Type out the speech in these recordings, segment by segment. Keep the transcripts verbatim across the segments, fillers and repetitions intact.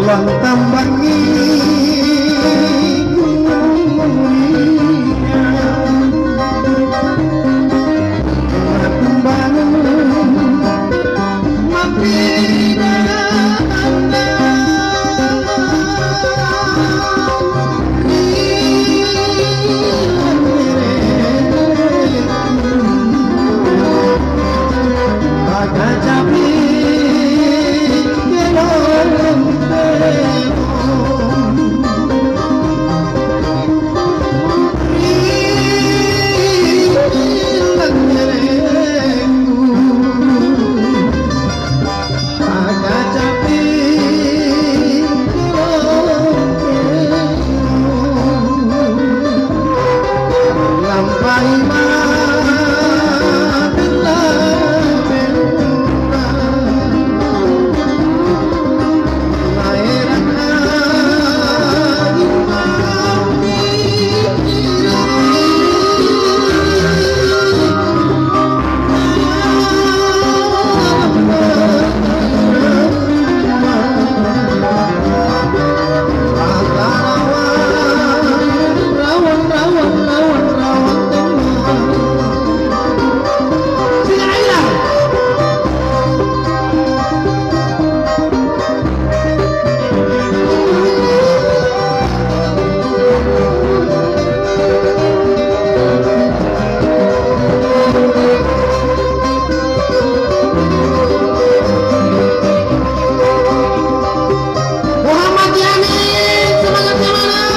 Tambangi kuliah, matimbangi mapinang ri langngerekku. Pakacapi kelong ri langngerekku. Pakacapi kelong kelong. Lampai mabella-bellura, laerang anging mappikkiriki. Muhammad Yamin, semangat Yamanah.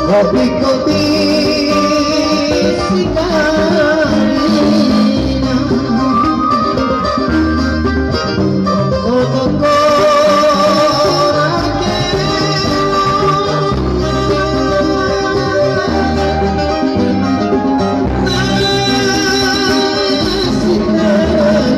Kopi-kopi sikarina. Toko-toko rakenna. Nasi dagang.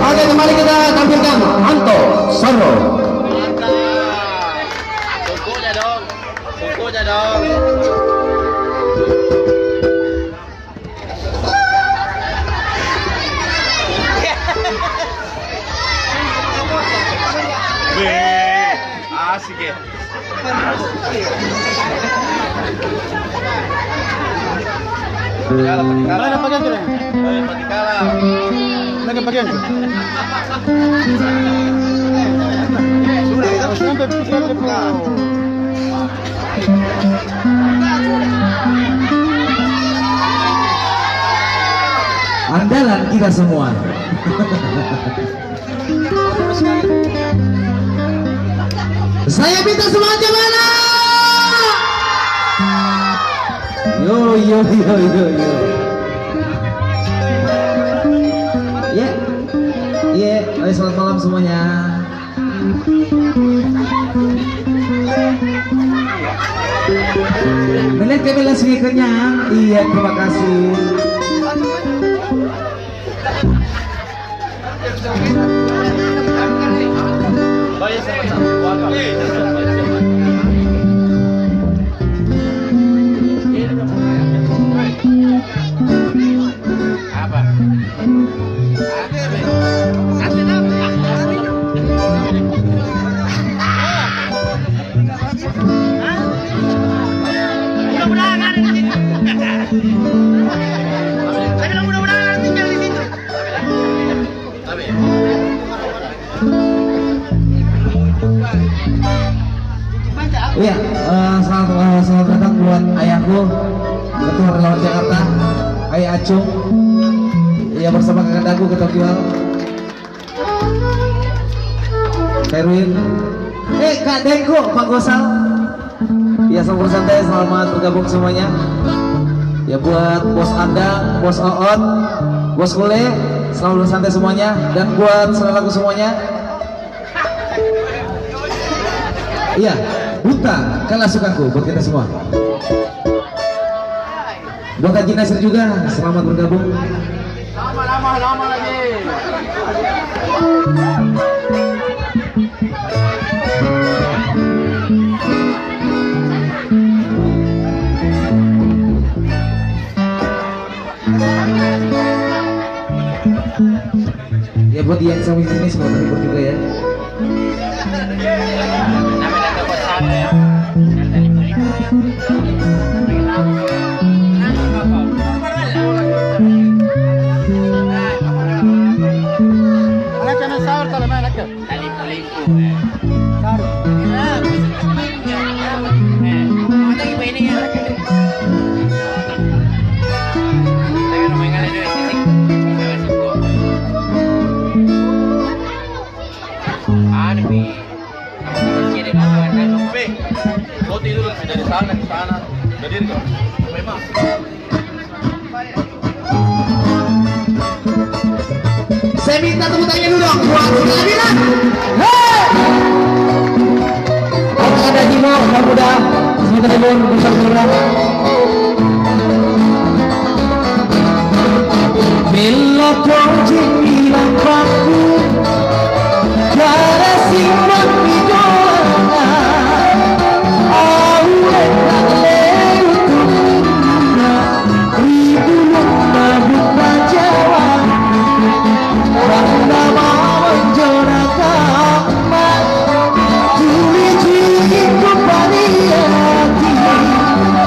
Oke, kembali kita tampilkan Anto Soro. Mantap. Sungkunya dong. Sungkunya dong. Weh, asik ya. Patikala, patikala. Mana pakai tu, Ren? Eh, patikala. Mana pakai tu? Sudah, kita harus sampai, sampai, Andalan kita semua. Saya minta semangat mana? Yo, yo, yo, yo, yo. Ya. Iya, oke, selamat malam semuanya. Melihat kami lagi kenyang. Iya, terima kasih. Iya, eh, selamat, eh, selamat datang buat ayahku, Ketua Relawan Jakarta, Ayah Acung. Iya, bersama kakakku, Ketua Kiwal. Erwin. Eh, Kak Dengko, Pak Gosal. Ya, sama santai, selamat bergabung semuanya. Ya, buat Bos Andang, Bos Oot, Bos Kule, selamat bersantai semuanya. Dan buat saudaraku semuanya. Iya, Huta, kalah sukaku buat kita semua. Buat Haji Nasir juga, selamat bergabung. Lama, lama, lama lagi. Ya, buat yang sama sini, selamat terhibur juga ya. Anaknya sahur kalau main, anaknya. Talipu-lipu, eh. Sahur. Eh, apa lagi mainnya? Saya kan main kali dulu, sini. Saya suka. Anu, Pi. Apa namanya, dia bilang, Pi, kau tidur dari sana ke sana. Berdiri kau. Memang. Saya minta tepuk tangan dulu dong buat Sila Bilang. Hei! Apa ada Jimo, Pemuda, Sila Timur, Nusa Tenggara? Bella tojeng ri lampakku, gara simbang ri doanna, au le'ba' le'u tunna, ri bulunna Buttajawa. Bangga mamo anjo nakamma, tuli cicingku paniati,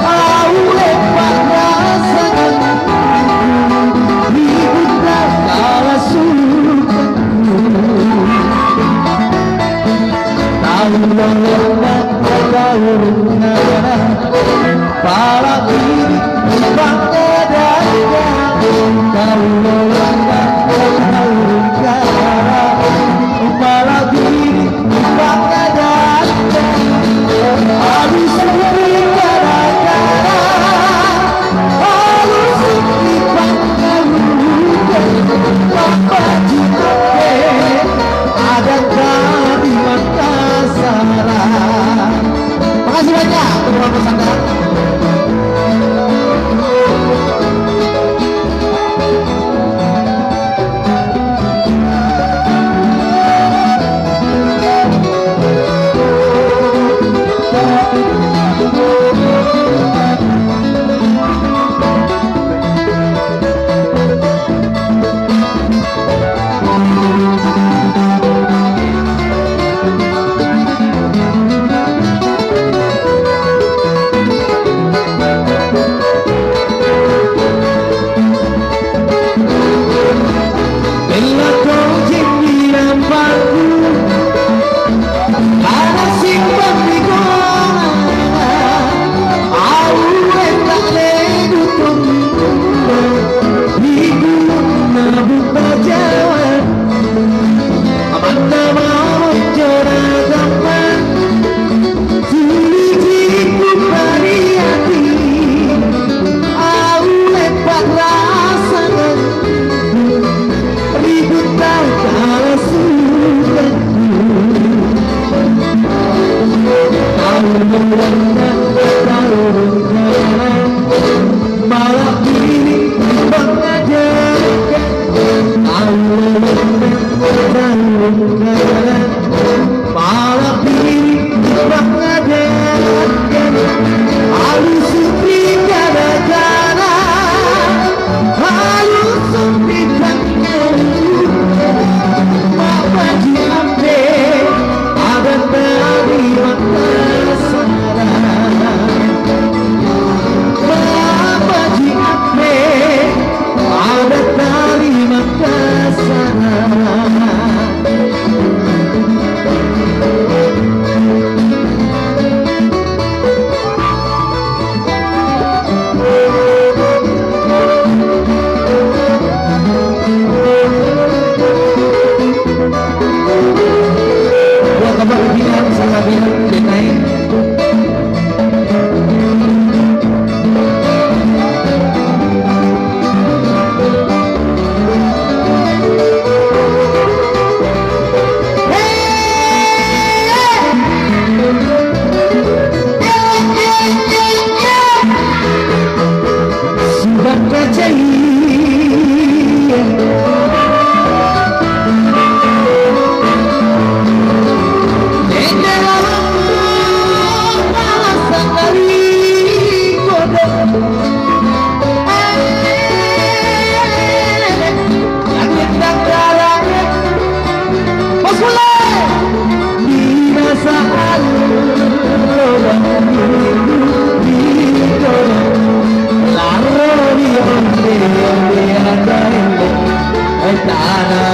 au le'ba' rasa Ri Buttajawa sulukku. Tau lolona, tau rungkana, pala' ini ri pangngadaya. Tau lolona,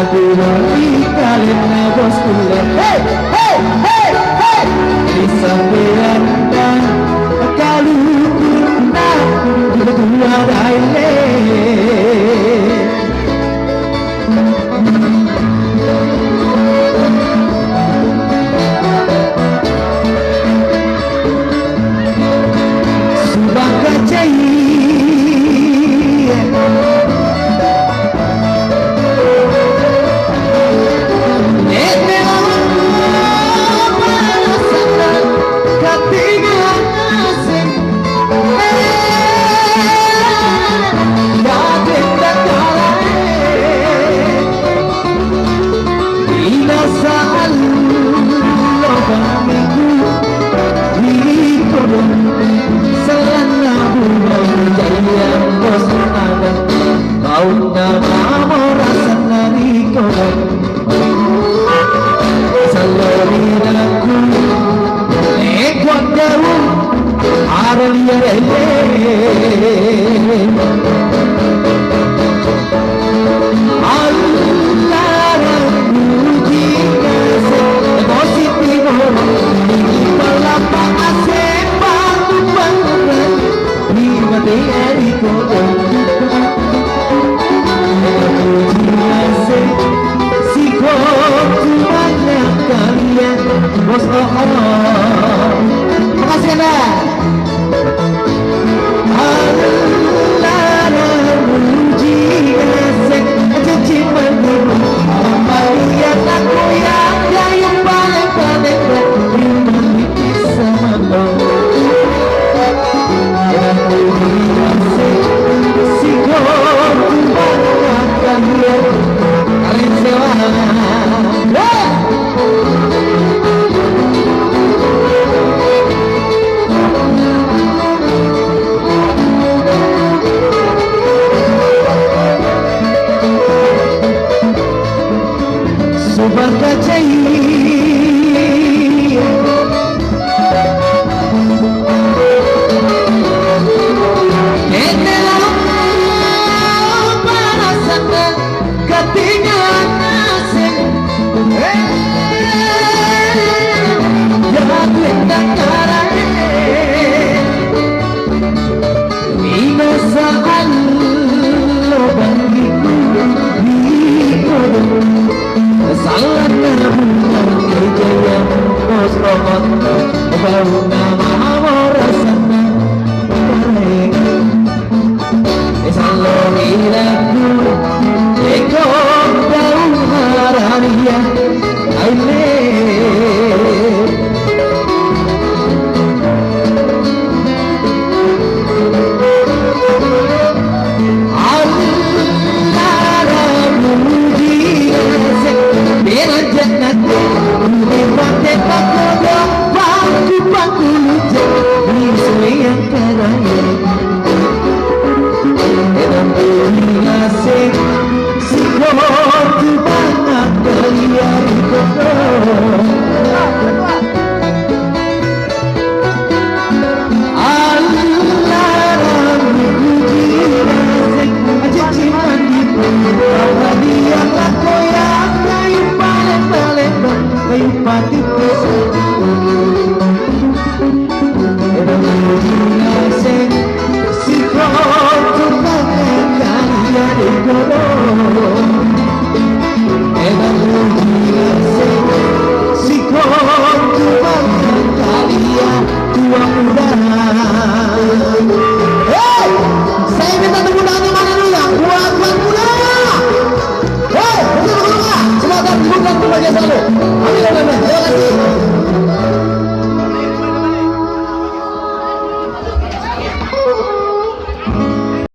Pulang ri kalenna bos kulle. Hei, hei, hei, hei. Ri sampeyanna kalukunna dua daelle. Subang kacai. Ne'ne lalang palasanna katingaseng. Yakin dakalae. Inasa allo bangingku ri kodong, sallanna buno jaiang bosnana, baunna mamo rasanna ri kodong. Sallo ri daku, eh, kuandaru, aro liarele. Allarang puji ngaseng, emosi timoro, tinggi pallampa aseng batu bangunan, ri matea ri kodong. Puji ngaseng, sikontu manna kalia, bos, oh, oh. Makasih, Ana.